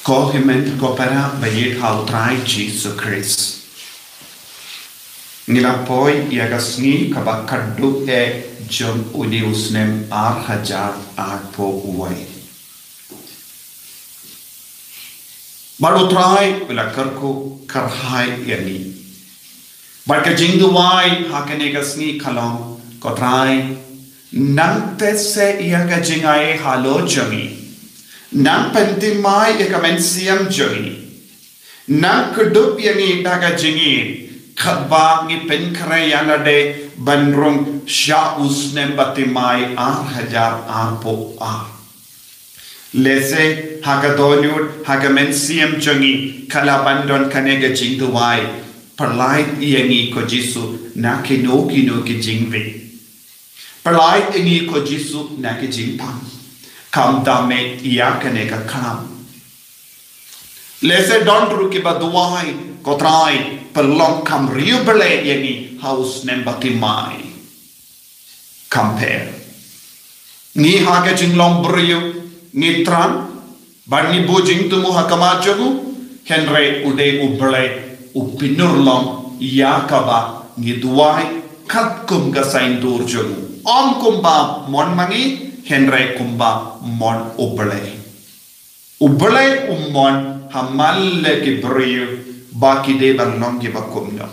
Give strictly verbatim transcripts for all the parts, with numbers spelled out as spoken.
Ko hynmen ko para ba ïeit ha u Trai Jisu Khrist. Ngi la poi ïa ka sngi kaba khatduh eh jong une u snem ar hajar arphew wei. Bad u Trai u la kyrkhu kyrhai ïa ngi. Bad ka jingduwai ha kane ka sngi ka long, ko Trai, nang teh seh ïa ka jingai halor jong ngi. Nang pynthymmai ïa ka mynsiem jong ngi. Nang kdup ïa ngi da ka jingïeit, katba ngi pynkhreh ïa lade ban rung sha u snem ba thymmai ar hajar arphew ar. Lehse ha ka dohnud, ha ka mynsiem jong ngi ka la ban don kane ka jingduwai, pynlait ïa ngi ko Jisu na kino kino ki jingwei. Pynlait ïa ngi ko Jisu na ki jingpang. Khamtam eh ïa kane ka khlam. Lehse don ruh kiba duwai, ko Trai, pynlong kham riewblei ïa ngi ha u snem ba thymmai. Kham pher. Ngi ha ka jinglong briew ngi thrang, bad ngi buh jingthmu ha khmat jong u, hynrei u dei u Blei u pynurlong ïa kaba ngi duwai katkum ka saiñdur jong u. Ym kumba mon ma ngi, hynrei kumba mon u Blei. U Blei u mon ha man la ki briew ba ki dei ban long kiba kumno.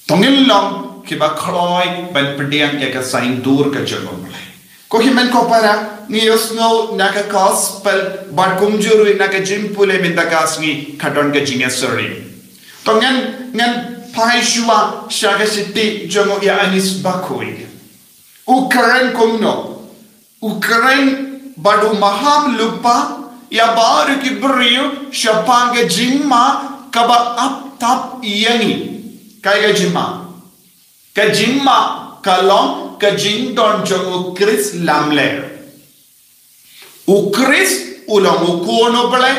To ngin long kiba kloi ban pdiang ïa ka saiñdur ka jong u Blei. Ko hynmen ko para, ngi ïohsngew na ka gospel bad kumjuh ruh na ka jingpule mynta ka sngi ka don ka jingïasyriem. To ngan, ngan phai shuwa sha ka shithi jong u Ïoannis Bakhuid. U kren kumno? U kren bad u maham lypa ïa baroh ki briew shaphang ka jingma kaba ap tap ïa ngi. Kaei ka jingma? Ka jingma ka long ka jingdon jong u Khrist lamler. U Khrist u long u Khun u Blei.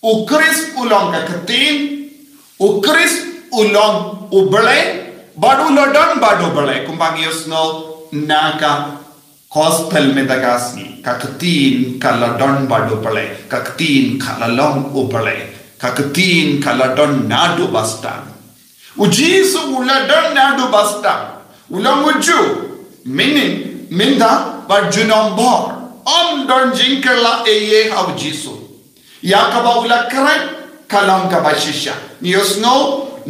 U Khrist u long ka ktien. U Khrist u long u Blei. Bad u la don bad u Blei, kumba ngi ïohsngew na ka gospel mynta ka sngi. Ka ktien ka la don bad u Blei. Ka ktien ka la long u Blei. Ka ktien ka la don naduh ba sdang. U Jisu u la don naduh ba sdang. U long u Jiw. Mynhynnin, mynta bad junom bor. Ym don jingkylla ei ei ha u Jisu. Ïa kaba u la kren ka long kaba shisha. Ngi ïohsngew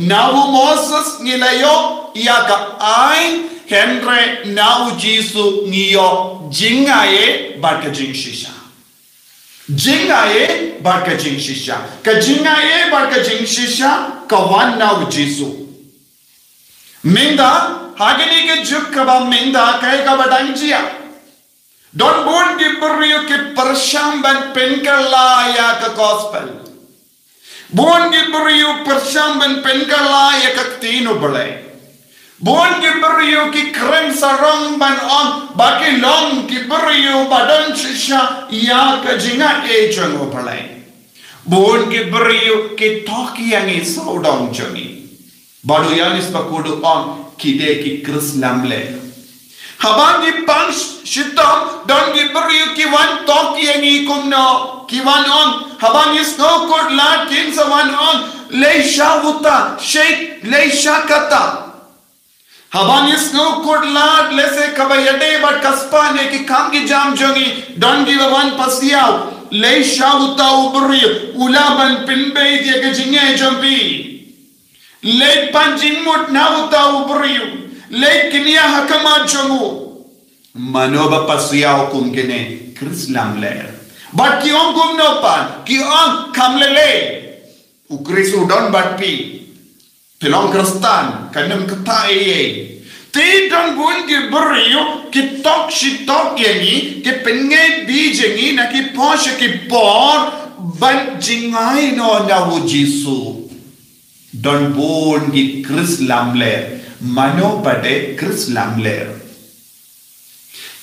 na u Moses ngi la ïoh ïa ka aiñ, hynrei na u Jisu ngi ïoh jingai ei bad ka jingshisha. Jingai ei bad ka jingshisha. Ka jingai ei bad ka jingshisha ka wan na u Jisu. Mynta, ha kane ka juk kaba mynta, kaei kaba dang jia? Don bun ki briew ki pyrshang ban pynkylla ïa ka gospel. Bun ki briew pyrshang ban pynkylla ïa ka ktien u Blei. Bun ki briew ki kren sarong ban ong ba ki long ki briew ba don shisha ïa ka jingai ei jong u Blei. Bun ki briew ki tok ïa ngi sawdong jong ngi. Bad u Ïoannis Bakhuid u ong ki dei ki Khrist lamler. Haba ngi pang shitom don ki briew ki wan tok ïa ngi kumno, ki wan ong, haba ngi sngewkhuslai kin sa wan ong, leit sha uta, shit, leit sha kata. Haba ngi sngewkhuslai lehse kaba ïadei bad ka spah ne ki kam ki jam jong ngi, don kiba wan pasiaw, leit sha uta u briew, u lah ban pynbeit ïa ka jingeh jong phi. Leit pan jingmut na uta u briew. Leit kñia ha khmat jong u. Mano ba pasiaw kum kine? Khrist lamler. Bad ki ong kumno pat? Ki ong kham lei lei. U Khrist u don bad phi. Phi long Khristan, kan ym ktah ei ei. Te don bun ki briew ki tok shi tok ïa ngi, ki pynngeit bha ïa ngi na ki por sha ki por ban jingai noh na u Jisu. Don bun ki Khrist lamler. Mano ba dei Khrist lamler?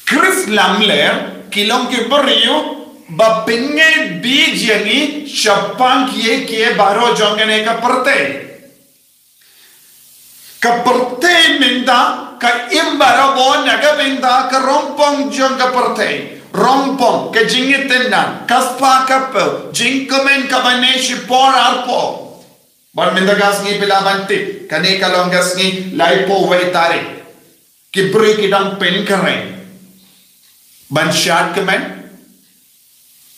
Khrist lamler ki long ki briew ba pynngeit bha ïa ngi shaphang kiei kiei baroh jong kane ka pyrthei. Ka pyrthei mynta ka im barabor na ka bynta ka rongpong jong ka pyrthei. Rongpong, ka jingïatynrah, ka spah ka phew, jingkmen kaba ne shipor arphew. Bad mynta ka sngi phi lah ban tip, kane ka long ka sngi laiphew wei tarik. Ki briew ki dang pynkhreh ban shad kmen,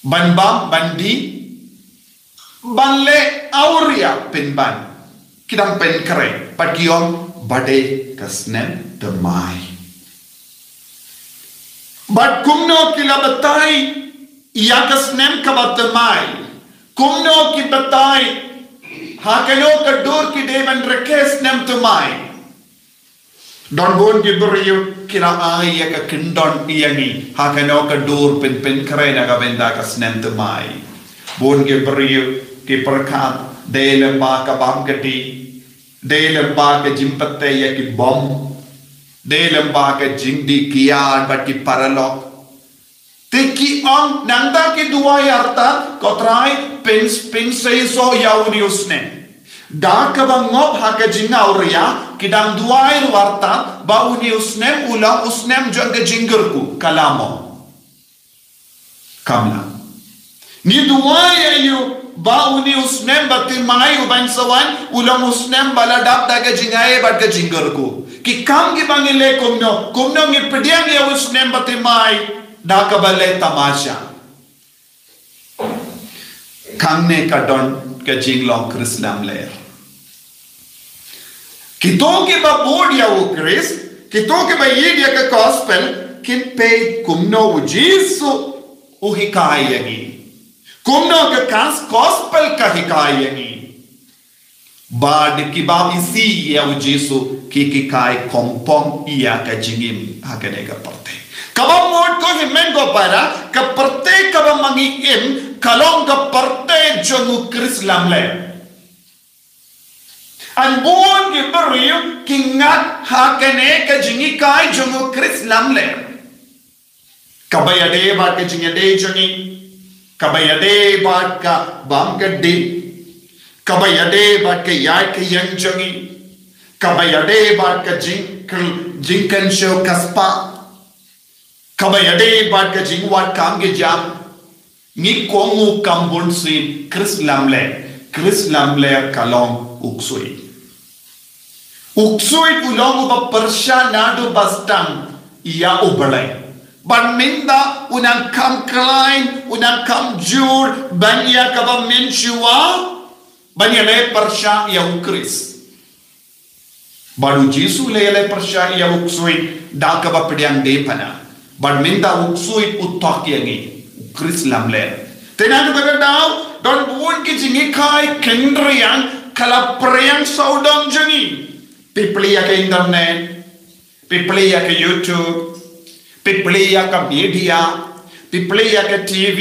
ban bam, ban die, ban leh awria pynban. Ki dang pynkhreh, bad ki ong ba dei ka snem thymmai. Bad kumno ki la batai ïa ka snem kaba thymmai? Kumno ki batai ha kano ka dur ki dei ban rakhe snem thymmai? Don bun ki briew ki la ai ïa ka kyndon ïa ngi ha kano ka dur pynpynkhreh na ka bynta ka snem thymmai. Bun ki briew ki pyrkhat dei lyngba ka bam ka die, dei lyngba ka jingpyntip ïa ki bom, dei lyngba ka jingdih kiad bad ki paralok. Te ki ong nangta ki duwai artat, ko Trai, pyn, pynseisoh ïa une u snem. Da kaba ngop ha ka jingawria, ki dang duwai ruh artat ba une u snem u long u snem jong ka jingkyrkhu, ka la mo. Kam lah. Ngi duwai ïa u ba une u snem ba thymmai u ban sa wan u long u snem ba la dap da ka jingai bad ka jingkyrkhu. Ki kam kiba ngi leh kumno, kumno ngi pdiang ïa u snem ba thymmai da kaba leh tamasha. Hangne ka don ka jinglong Khrist lamler. Kito kiba bud ïa u Khrist, kito kiba ïeit ïa ka gospel, kin peit kumno u Jisu u hikai ïa ngi. Kumno ka kas gospel ka hikai ïa ngi. Bad kiba isih ïa u Jisu ki hikai kongpong ïa ka jingim ha kane ka pyrthei. Kaba mut ko hynmen ko para, ka pyrthei kaba ma ngi im ka long ka pyrthei jong u Khrist lamler. An bun ki briew ki ngat ha kane ka jinghikai jong u Khrist lamler. Kaba ïadei bad ka jingïadei jong ngi, kaba ïadei bad ka bam ka die, kaba ïadei bad ka ïaid ka ïeng jong ngi, kaba ïadei bad ka jing, jingkynshew ka spah, kaba ïadei bad ka jingwad kam ki jam. Ngi kohnguh kam bun sien, Khrist lamler, Khrist lamler ka long u ksuid. U ksuid u long uba pyrshah naduh ba sdang ïa u Blei. Bad mynta u nang kham khlaiñ, u nang kham jur ban ïa kaba mynshuwa, ban ïaleh pyrshah ïa u Khrist. Bad u Jisu u la ïaleh pyrshah ïa u ksuid da kaba pdiang dei pana. Bad mynta u ksuid u thok ïa ngi, u Khrist lamler. Te naduh kata ka daw don bun ki jinghikai khynriang ka la pdiang sawdong jong ngi. Phi plie ïa ka internet, phi plie ïa ka YouTube, phi plie ïa ka media, phi plie ïa ka T V,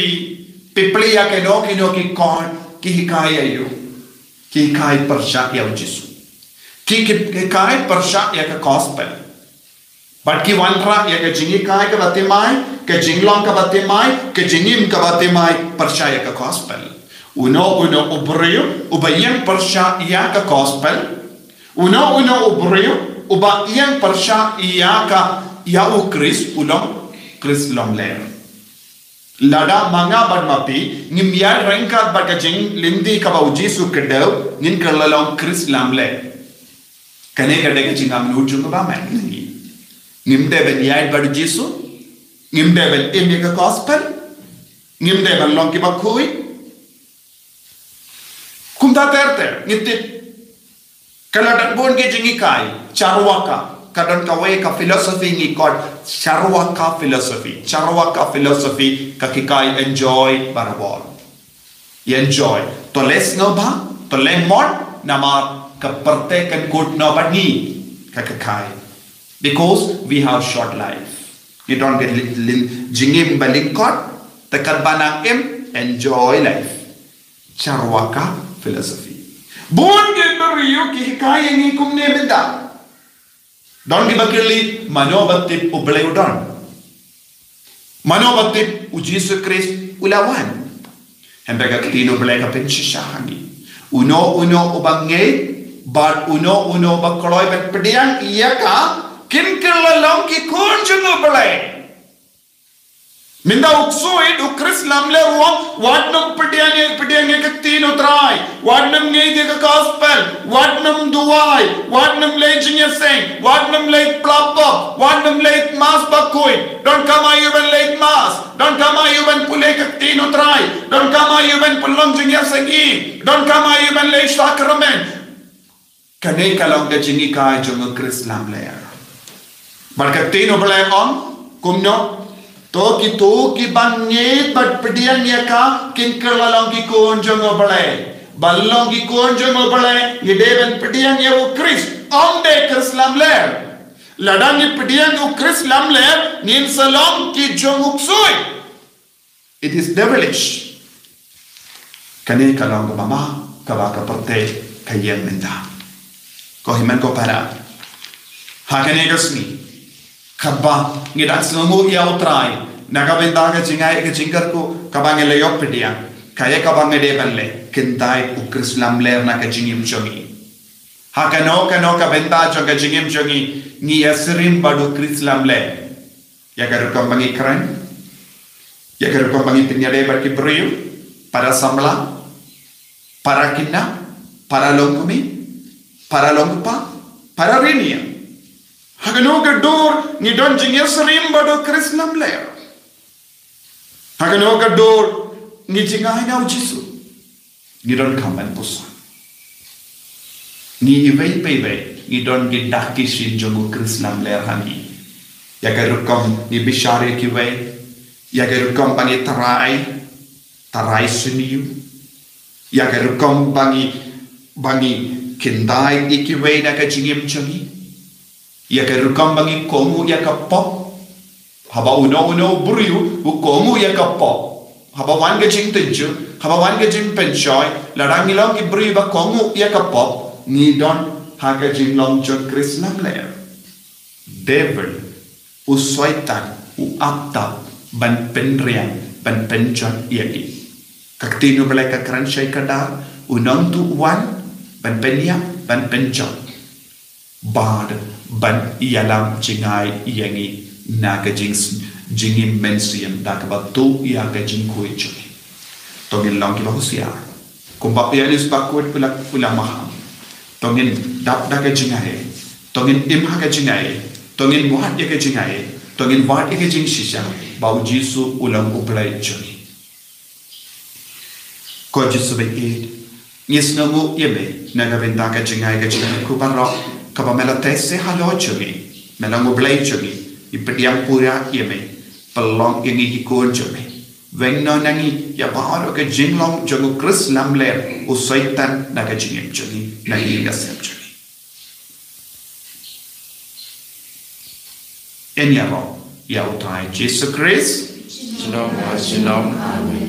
phi plie ïa kino kino ki khon, ki hikai ïa u, ki hikai pyrshah ïa u Jisu. Ki, ki, ki hikai pyrshah ïa ka gospel. Bad ki wanrah ïa ka jinghikai kaba thymmai, ka jinglong kaba thymmai, ka jingim kaba thymmai, pyrshah ïa ka gospel. Uno uno u briew uba ïeng pyrshah ïa ka gospel, uno uno u briew uba ïeng pyrshah ïa ka, ïa u Khrist u long Khrist lamler. Lada ma nga bad ma phi ngim ïaid ryngkat bad ka jinglynti kaba u Jisu u kdew, ngin kylla long Khrist lamler. Kane ka dei ka jingangnud jong ka bamai na ngi. Ngim dei ban ïaid bad u Jisu, ngim dei ban im ïa ka gospel, ngim dei ban long kiba khuid. Kumta ter ter ngi tip. Ka la don bun ki jinghikai, Charvaka, ka don kawei ka philosophy ngi khot Charvaka philosophy. Charvaka philosophy ka hikai enjoy barabor. Enjoy. To leh sngewbha, to leh mot, namar ka pyrthei kan kut noh bad ngi, ka hikai. Because we have short life. Ngi don ka lin, lin, jingim ba lyngkot, te katba nang im, enjoy life. Charvaka philosophy. Bun ki briew ki hikai ïa ngi kumne mynta. Don kiba kylli, mano ba tip u Blei u don? Mano ba tip u Jisu Khrist u la wan? Hynrei ka ktien u Blei ka pynshisha ha ngi. Uno uno uba ngeit bad uno uno uba kloi ban pdiang ïa ka, kin kylla long ki khun jong u Blei. Mynta u ksuid, u Khrist lamler u ong, wat nym pdiang ïa, pdiang ïa ka ktien u Trai, wat nym ngeit ïa ka gospel, wat nym duwai, wat nym leit jingïaseng, wat nym leit pla pop, wat nym leit mass bakhuid. Donkam aiu ban leit mass, donkam aiu ban pule ka ktien u Trai, donkam aiu ban pynlong jingïaseng, donkam aiu ban leit sakramen. Kane ka long ka jinghikai jong u Khrist lamler. Bad ka ktien u Blei ong kumno? To kito kiba ngeit bad pdiang ïa ka kin kylla long ki khun jong u Blei. Ban long ki khun jong u Blei ngi dei ban pdiang ïa u Khrist, ym dei Khrist lamler. Lada ngi pdiang u Khrist lamler ngin sa long ki jong u ksuid. It is devilish. Kane ka long kaba ma, kaba ka pyrthei ka ïeng mynta. Ko hynmen ko para, ha kane ka sngi kaba ngi dang sngewnguh ïa u Trai na ka bynta ka jingai ka jingkyrkhu kaba ngi la ïoh pdiang, kaei kaba ngi dei ban leh? Kyntait u Khrist lamler na ka jingim jong ngi. Ha kano kano ka bynta jong ka jingim jong ngi, ngi ïasyriem bad u Khrist lamler. Ïa ka rukom ba ngi kren, ïa ka rukom ba ngi pynïadei bad ki briew, para samla, para khynnah, para longkmie, para longkpa, para riewniam. Ha kano ka dur ngi don jingïasyriem bad u Khrist lamler? Ha kano ka dur ngi jngai na u Jisu? Ngi donkam ban puson. Ngi iwei pa iwei ngi don ki dak ki shin jong u Khrist lamler ha ngi. Ïa ka rukom ngi bishar ïa kiwei, ïa ka rukom ba ngi trai, trai sniew, ïa ka rukom ba ngi, ba ngi kyntait ïa kiwei na ka jingim jong ngi. Ïa ka rukom ba ngi kohnguh ïa ka pop. Haba uno uno u briew u kohnguh ïa ka pop, haba wan ka jingtynjuh, haba wan ka jingpynshoi, lada ngi long ki briew ba kohnguh ïa ka pop, ngi don ha ka jinglong jong u Khrist lamler. Devil, u Soitan, u ap tap ban pynriang, ban pynjot ïa ngi. Ka ktien u Blei ka kren shai kdar, u nongtuh u wan ban pynïap, ban pynjot, bad ban ïalam jngai ïa ngi na ka jing, jingim mynsiem da kaba tuh ïa ka jingkhuid jong ngi. To ngin long kiba husiar. Kumba u Ïoannis Bakhuid u la, u la maham. To ngin dap da ka jingaiei. To ngin im ha ka jingaiei. To ngin wad ïa ka jingaiei. To ngin wad ïa ka jingshisha ba u Jisu u long u Blei jong ngi. Ko Jisu ba ïeit, ngi sngewnguh ïa me na ka bynta ka jingai ka jingkyrkhu baroh kaba me la teh sha halor jong ngi. Me long u Blei jong ngi, ngi pdiang pura ïa me. Pynlong ïa ngi ki khun jong me. Weng noh na ngi ïa baroh ka jinglong jong u Khrist lamler, u Soitan na ka jingim jong ngi, na ka ïing ka sem jong ngi. Yn ïaroh ïa u Trai Jisu Khrist. Junom ha junom. Amen.